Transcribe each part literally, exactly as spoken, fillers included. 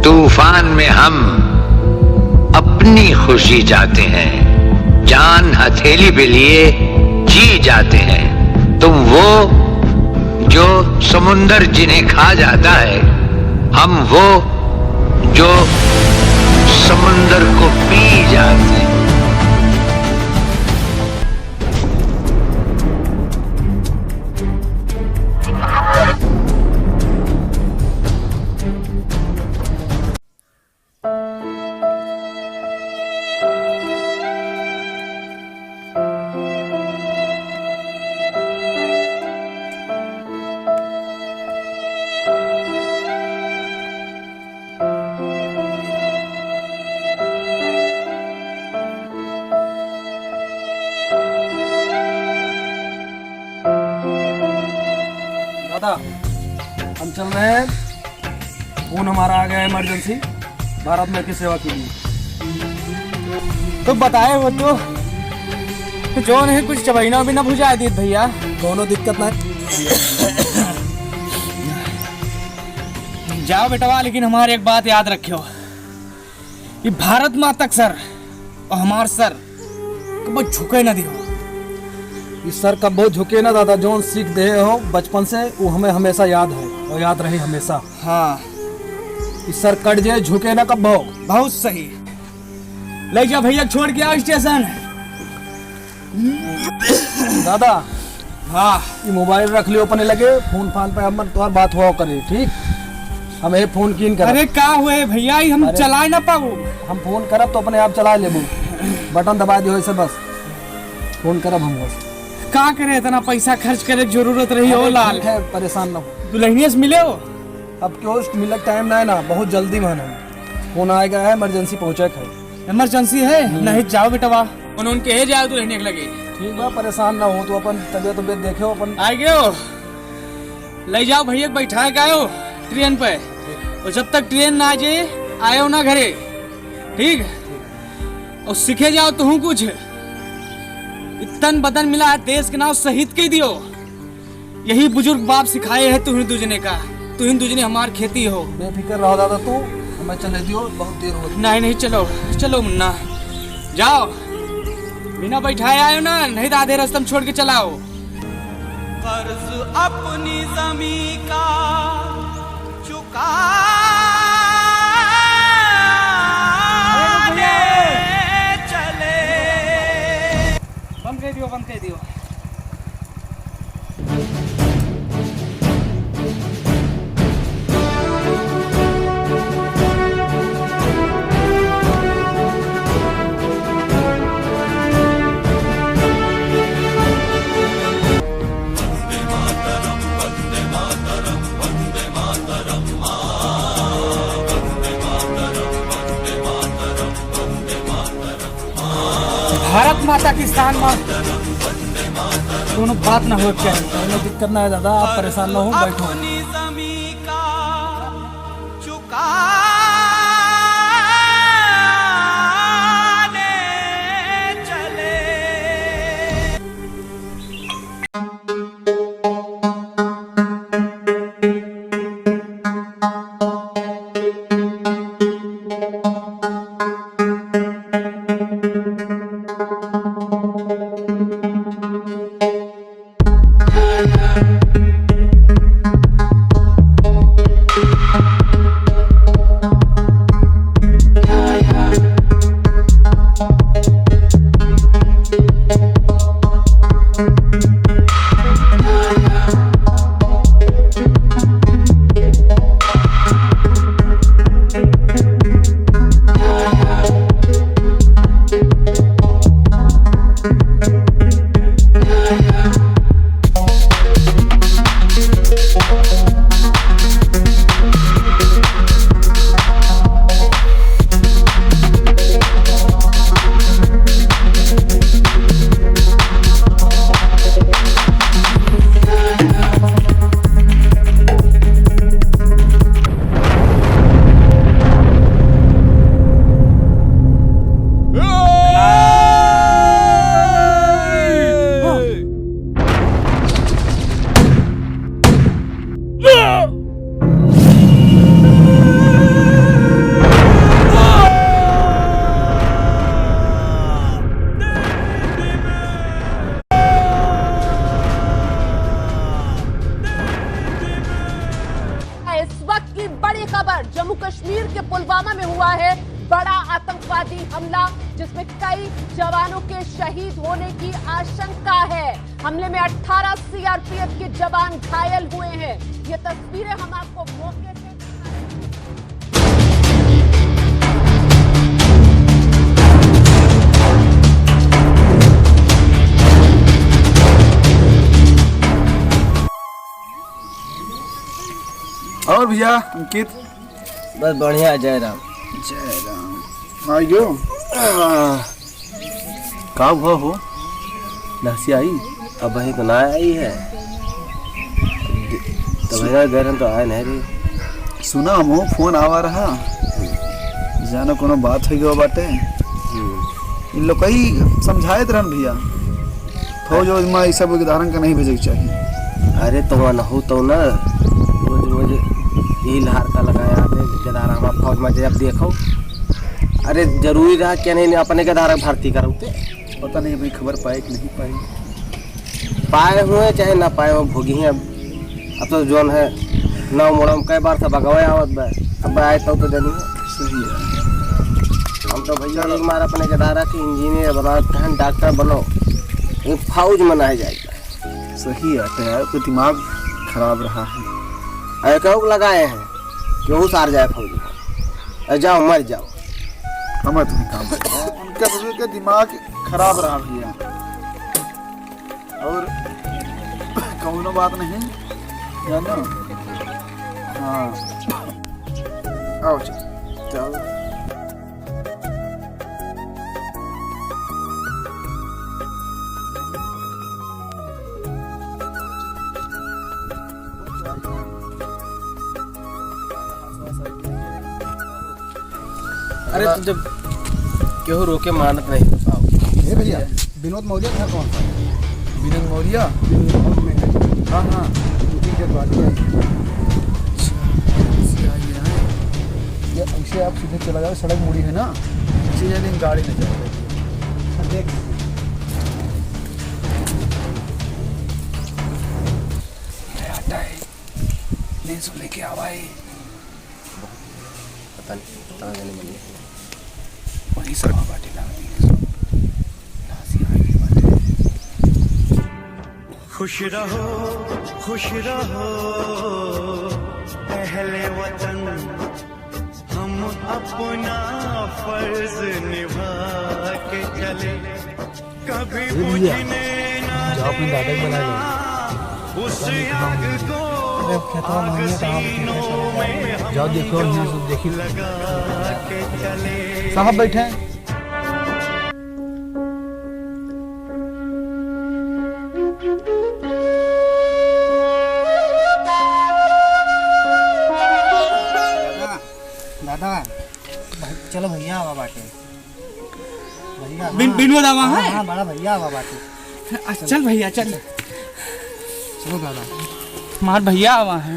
तूफान में हम अपनी खुशी चाहते हैं, जान हथेली पे लिए जी जाते हैं। तुम वो जो समुंदर जिन्हें खा जाता है, हम वो जो समुंदर को पी जाते हैं। दादा, हम चल रहे हैं। फोन हमारा आ गया है emergency, भारत माँ की सेवा के लिए। तो बताए हो तो, तो जौन है कुछ चबैना भी ना भुजाए दीत भैया। कौनो दिक्कत ना है। जाओ बेटवा, लेकिन हमारे एक बात याद रखियो, ये भारत माता का सर और हमार सर कबो झुके ना दियो। ई सर कबो झुके ना दादा, जौन सीख देहे हो बचपन से, वो हमें हमेशा याद है और याद रही हमेशा। हाँ। ई सर कट जाए, झुके ना कबो। बहुत सही। ले जा भैया, छोड़ के आओ स्टेशन। दादा, हाँ। ई मोबाइल रख लियो अपने लगे, फोन फान पे हम तोहार बात हुआ करे, ठीक? हम ये फोन कीन करब। अरे का हुए भैया, ई हम अरे चलाए ना पाऊ। हम फोन करब तो अपने आप चला लेबू, बटन दबा दियो ऐसे बस, फोन करब हम बस। का करे, इतना पैसा खर्च करे के जरूरत रही हो अरे लाल। ठीक है, परेशान ना हो। दुल्हनिया से मिले हो? अब क्यों मिले, टाइम ना है ना, बहुत जल्दी में है। फोन आएगा है, emergency पहुँचे के है। Emergency है? हम्म। नहीं जाओ बेटवा, उन-, उनके है जाओ दुल्हनिया के लगे। ठीक बा, परेशान ना हो, तू अपन तबियत, तबियत देखे हो अपन। आ गए हो, ले जाओ भैया के बैठा के आयो ट्रेन पे, और जब तक ट्रेन ना आ जाए, आयो ना घरे, ठीक? और सीखे जाओ तुहूँ कुछ। इतन बदन मिला है, देश के नाम शहीद कह दियो। यही बुजुर्ग बाप सिखाए है तुहिन दुजने का, तुहिन दुजने हमार खेती हो। बेफिक्र रहो दादा तू, हमें चले दियो, बहुत देर हो गई। नहीं, नहीं, चलो, चलो मुन्ना, जाओ। बिना बैठाए आयो ना, नहीं तो आधे रास्ते में छोड़ के चलाओ। कर्ज अपनी जमीन का चुकाने चले। बंद कर दियो, बंद कर दियो। भारत माता की शान मा कोनो बात ना हो के चाही। कोनो दिक्कत ना है दादा, आप परेशान ना हो, बैठो। अपनी जमीन का चुकाने चले। जम्मू कश्मीर के पुलवामा में हुआ है बड़ा आतंकवादी हमला, जिसमें कई जवानों के शहीद होने की आशंका है। हमले में अठारह सीआरपीएफ के जवान घायल हुए हैं। ये तस्वीरें हम आपको मौके से दिखा रहे हैं। और भैया अंकित? बस बढ़िया, जय राम। जय राम। आइयो। आ, का हुआ हो? लहसी आई? अब वही तो ना आई है। तो भैया गए रहन तो आए नहीं रे। सुना, हमहू फोन आवा रहा, जानो कोनो बात हो गयो बाटे। हम्म। इन लोग कई समझाए रहन भैया, फौज वौज में ई सब के धारन का नहीं भेजे के चाहिए। अरे तो वहाँ हो तो ना, रोज रोज यही लहार का लगाया, आते गदार हमार फौज में जब देखो। अरे जरूरी रहा क्या नहीं, नहीं अपने गदार भर्ती करते। पता नहीं भाई, खबर पाए कि नहीं पाए। पाए हुए चाहे ना पाए हो, भोगी हैं अब। अब तो जौन है, नौ मोड़ा में कई बार से भगवे आवत बा। अब आए तो, तो जानी। सही है। हम तो भैया एक बार अपने गदारा के इंजीनियर बना, कहन डॉक्टर बनो, ये फौज में ना जाए। सही है, तो यार, तो दिमाग खराब रहा है। अरे, क्यों लगाए हैं? क्यों सार जाए फौज में? अरे, जाओ, मर जाओ। हम तुम्हें काम करते हैं। उनका सभी का दिमाग खराब रहा भैया। और कौनो बात नहीं, जानो? हाँ। आओ, चल, चल। अरे, तो जब केहू रोके मानत नहीं। ए भैया, विनोद मौर्य घर कौन सा है? विनोद मौर्य? विनोद में है। हाँ, हाँ। उनकी जब बात है। अच्छा, ऐसे आ गया है। ये ऐसे आप सीधे चला जाओ, सड़क मुड़ी है ना, सीधे नहीं, गाड़ी में चला जाओ। अच्छा, देख। नया टाइप। नहीं सुन लेके आवा है। पता नहीं, पता नहीं, नहीं मिली। वही सब बाटे ना, ना सी आई बाटे। खुश रहो, खुश रहो, अहले वतन, हम अपना फर्ज निभा के चले। ए भैया, जाओ अपने दादा के बुला लो। अरे, अब खेतवा में है, कहाँ पे खेत है? जाओ देखो, यहाँ से देखी। साहब बैठे हैं। दादा, दादा, भाई, चलो भैया, आवा बाटे। भैया, बिन-, हाँ। बिनोद आवा हाँ, है? हाँ, बड़ा भैया आवा बाटे। आ, चल भैया, चल। चलो दादा। हमार भैया आवा है।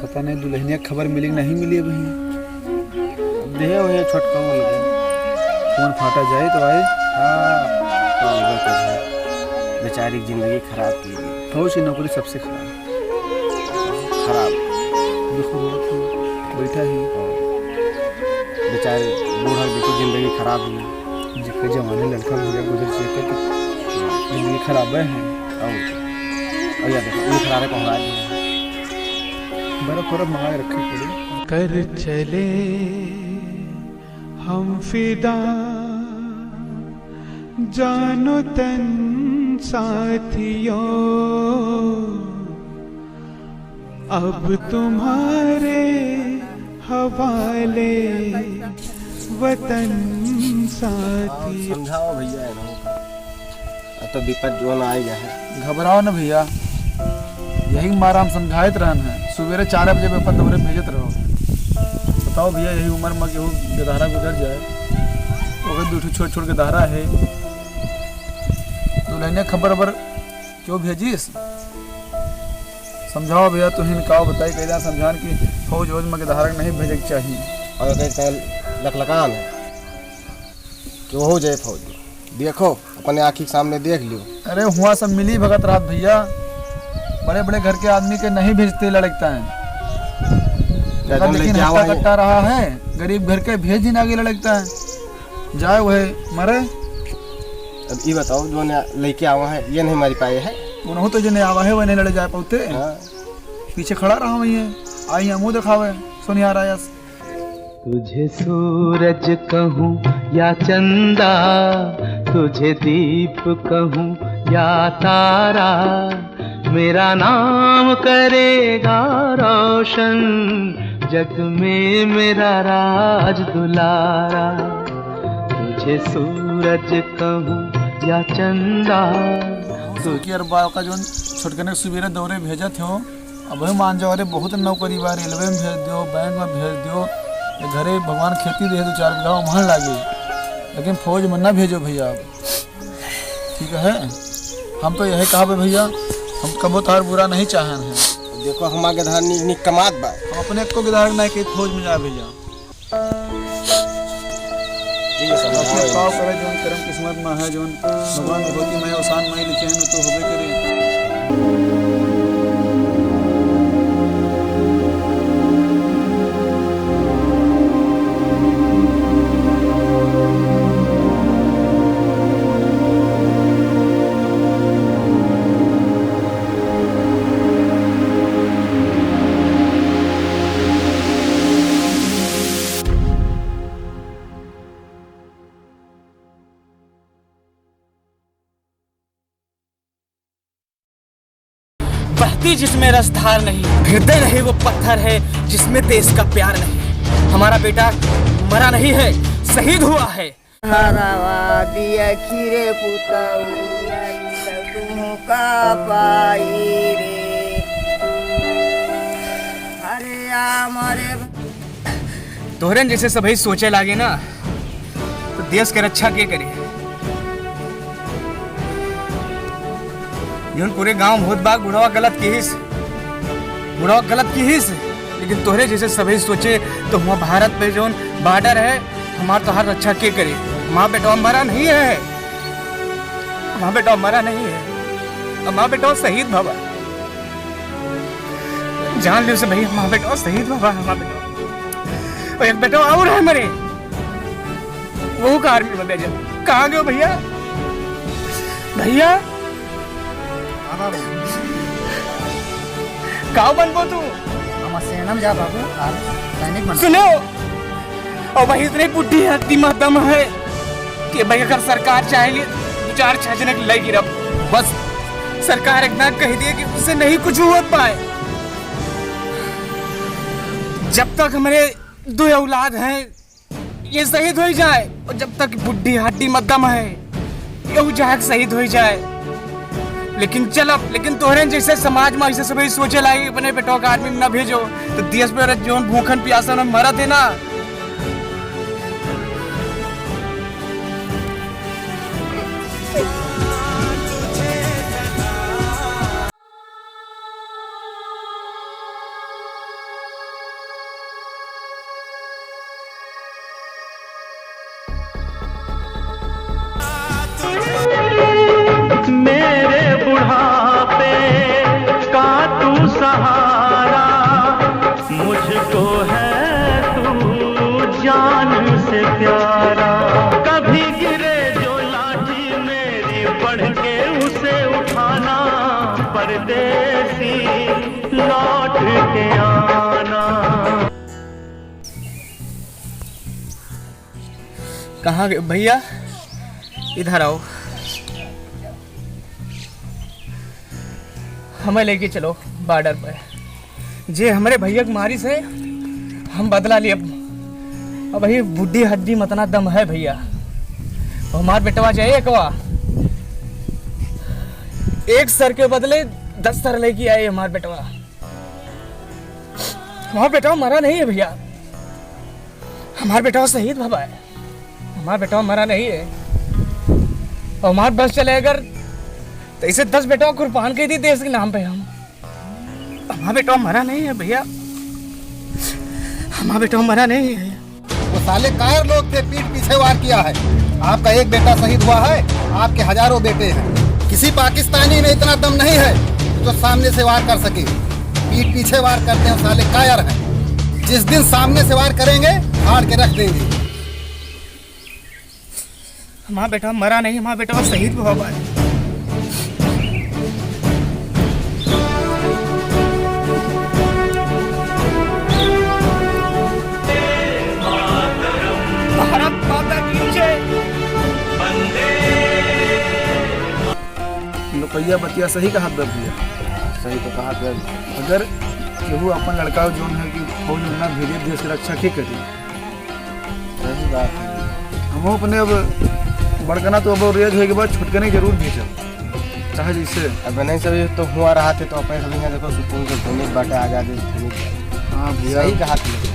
पता नहीं दुल्हनिया के खबर मिली कि नहीं मिली अभी। अब देहे हुए छोटका उनके। फोन फाटा जाए तो आए। हाँ, तो आवे तो है। बेचारी की जिंदगी खराब की गई। फौज की नौकरी सबसे खराब। खराब। देखो, रोड पे बैठा है। हाँ। बेचारे बूढ़ा की देखो, जिंदगी खराब हुई। जेकर जवानी लड़का भैया गुजर चुके तो जिंदगी खराब है। और, और या देखो, ये खराब है, पहुंचा दिया। बर्फ, बर्फ मंगा के रखे पड़े। कर चले हम फिदा जानो तन साथियों, अब तुम्हारे हवाले वतन समझाओ भइया, ए लोगन का। अब तो विपद जोन आइ गया है। घबराओ न भइया, यही मारा हम समझाइत रहन है। सुबेरे चार बजे बेफर दौरे भेजत रहो। बताओ भइया, यही उमर मा केहू गदहरा गुजर जाए, ओकर दू ठो छोट छोट गदहरा है, दुलहिने खबर अबर केहू भेजिस? समझाओ भइया, तुहिन का बताई, कैला समझान कि फौज वौज मा गदहरा के नहीं भेजे के चाही। और कहीं कहीं लकलकान है, केहू जाए फौज में। देखो, अपने आँखी के सामने देख लियो। अरे, हुआ सब मिली भगत रहत भइया, बड़े बड़े घर के आदमी के नहीं भेजते लड़कता है। क्या तुम लेकिन लेके आवा हट्टा है? कट्टा रहा है, गरीब घर के भेज ही ना आगे लड़कता है, जाए वह मरे। अब ई बताओ, जोन लइके आवा है, ये नहीं मारी पाए है? उनहू तो जने आवा है, वह नहीं लड़े जाए पाउते। हाँ। पीछे खड़ा रहा वही है, आई मुँह दिखावे, सोनिया रायस। तुझे सूरज कहूँ या चंदा, तुझे दीप कहूँ या तारा, मेरा नाम करेगा रोशन, जग में मेरा राज दुलारा। तुझे सूरज कहूँ या चंदा, सुखी अरबा का जोन छोटकने सुबेरे दौरे भेजत हो, अबहीं मान जाओ, अरे बहुत नौकरी बा, रेलवे में भेज दियो, बैंक में भेज दियो, ये घरे भगवान खेती दे दो चार बीघा, वहाँ लागे, लेकिन फौज में ना भेजो भइया। अब ठीक है, हम तो यही कहबे भइया, हम कबो तार बुरा नहीं चाहन है। देखो, हमार गदहा नी-, नी कमात बा। हम अपने को गदहा नहीं कि फौज में जा भइया। जी, समझाओ। अपने पाव करे, जौन करम किस्मत में है, जौन भगवान भगवती में, ओसान में लिखे हैं, तो होबे करे। बहती जिसमें रस धार नहीं, हृदय रहे वो पत्थर है जिसमें देश का प्यार नहीं। हमारा बेटा मरा नहीं है, शहीद हुआ है। हरावा दिया खीरे पुताऊ, तुम का पाई रे। अरे आ मरे। तोहरन जैसे सभई सोचे लागे ना, तो देश के रक्षा के करे? जौन पूरे गांव में होत बा, बुढ़वा गलत किहिस, बुढ़वा गलत किहिस, लेकिन तोहरे जैसे सभई सोचे, तो हुआ भारत पे जौन border है, हमार तोहार रक्षा के करे? हमार बेटवा मरा नहीं है, हमार बेटवा मरा नहीं है, हमार बेटवा शहीद भवा। जान लियो से भैया, हमार बेटवा शहीद भवा, हमार बेटवा। और एक बेटवा और है मरे, वो का army में भेजा। कहाँ गयो भैया? भैया? हाँ बाबू। का बनबो तू? हम सेना में जा बाबू, और सैनिक बन। सुनो, और भाई इतने बुद्धि है, दिमाग दम है कि भाई अगर सरकार चाहेंगे, दो चार छह जने के लग गिरब। बस सरकार इतना कह दिए कि उससे नहीं कुछ हो पाए। जब तक हमारे दो औलाद हैं, ये शहीद होइ जाए, और जब तक बुढ़ी हड्डी में दम है, ये जाग शहीद होइ जाए। लेकिन चलब, लेकिन तोहरे जैसे समाज में ऐसे सभी सोचे लागे, अपने बेटों का army में ना भेजो, तो देश में जौन भूखन प्यासन में मरत है ना, मेरे बुढ़ापे का तू सहारा, मुझको है तू जान से प्यारा। कभी गिरे जो लाठी मेरी, पढ़ के उसे उठाना, परदेसी लौट के आना। कहाँ गए भैया? इधर आओ, हमें लेके चलो border पर। जे हमरे भैया के मारी से हम बदला लिए। अब वही बुढ़ी हड्डी में इतना दम है भैया, हमार बेटवा जाए एकवा, एक सर के बदले दस सर लेके आए हमार बेटवा। हमार बेटवा मरा नहीं है भइया, हमार बेटवा शहीद भवा है, हमार बेटवा मरा नहीं है। और हमार बस चले अगर तो इसे दस बेटवा कुर्बान कर दी देश के नाम पे हम। हमारा बेटा मरा नहीं है भइया, हमारा बेटा मरा नहीं है। वो साले कायर लोग थे, पीठ पीछे वार किया है। आपका एक बेटा शहीद हुआ है, आपके हजारों बेटे हैं। किसी पाकिस्तानी में इतना दम नहीं है जो सामने से वार कर सके। पीठ पीछे वार करते हैं, साले कायर हैं। जिस दिन सामने से वार करेंगे, फाड़ के रख देंगे। हमारा बेटा मरा नहीं, हमारा बेटा शहीद हुआ है। भारत माता की जय। लुकैया बतिया सही कहत बा भइया। सही तो कहत बा। अगर केहू अपन लड़का जौन है कि फौज में ना भेजे, देश की रक्षा के करी? सही बात है। हमहू अपने अब बड़कना तो अब रेज होए के बाद छोटकने जरूर भेजब, चाहे जैसे। अब नहीं सब तो हुआ रहा थे तो अपने सब यहाँ देखो सुकून से घूमे बाटे, आजादी से घूमे। हाँ भइया। सही कहा तुमने।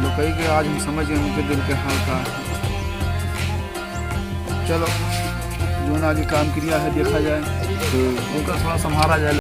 लुकैया के आज हम समझ गए उनके दिल के हाल का। चलो, जौन आगे काम किया है देखा जाए, हम्म। उनका थोड़ा संभाला जाए।